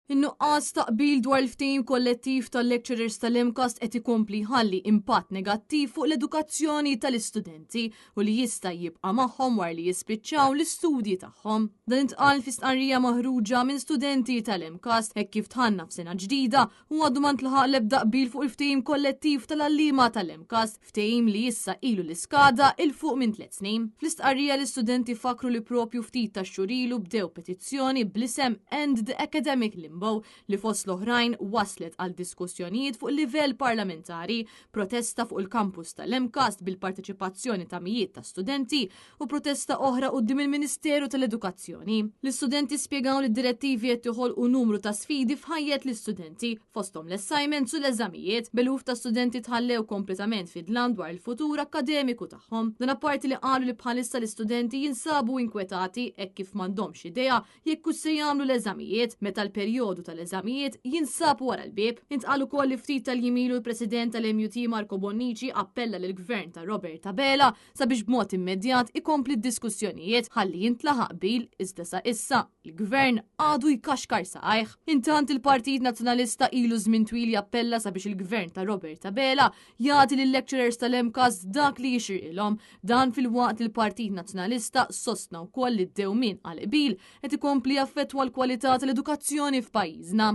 In-nuqqas ta' qbil dwar il-ftehim kollettiv tal-lecturers tal-MCAST qed ikompli jħalli impatt negattiv fuq l-edukazzjoni tal-istudenti u li jista' jibqa' magħhom wara li jispiċċaw l-istudji tagħhom. Dan intqal fi stqarrija maħruġa minn studenti tal-MCAST hekk kif dħalna f'sena ġdida u għadu ma ntlaħaq l-ebda qbil fuq il-ftehim kollettiv tal-għalliema tal-MCAST, ftehim li issa ilu li skada 'il fuq minn tlett snin. Fl-istqarrija l-istudenti fakru li propju ftit tax-xhur ilu bdew petizzjoni bl-isem End the Academic Limbo li fost l-oħrajn waslet għal diskussjonijiet fuq livell parlamentari, protesta fuq il-kampus tal-MCAST bil-parteċipazzjoni ta' mijiet ta' studenti u protesta oħra quddiem il-Ministeru tal-Edukazzjoni. L-istudenti spjegaw li d-direttivi qed joħolqu numru ta' sfidi f'ħajjet l-istudenti, fosthom l-assignments u l-eżamijiet, b'eluf ta' studenti tħallew kompletament fid-dlam dwar il-futur akkademiku tagħhom. Dan apparti li qalu li bħalissa l-istudenti jinsabu inkwetati hekk kif m'għandhomx idea jekk hux se jagħmlu l-eżamijiet meta l-perjodu tal-eżamijiet jinsab wara l-bieb. Intqal ukoll li ftit tal-jiem ilu l-President tal-MUT Marco Bonnici appella lill-Gvern ta' Robert Abela sabiex b'mod immedjat ikompli d-diskussjonijiet ħalli jintlaħaq qbil, iżda sa issa l-Gvern għadu jkaxkar saqajh. Intant, il-Partit Nazzjonalista ilu żmien twil jappella sabiex il-Gvern ta' Robert Abela jagħti lil-lecturers tal-MCAST dak li jixirqilhom. Dan filwaqt li l-Partit Nazzjonalista sostna wkoll li d-dewmien għal qbil qed ikompli jaffettwa l-kwalità tal-edukazzjoni f'pajjiżna.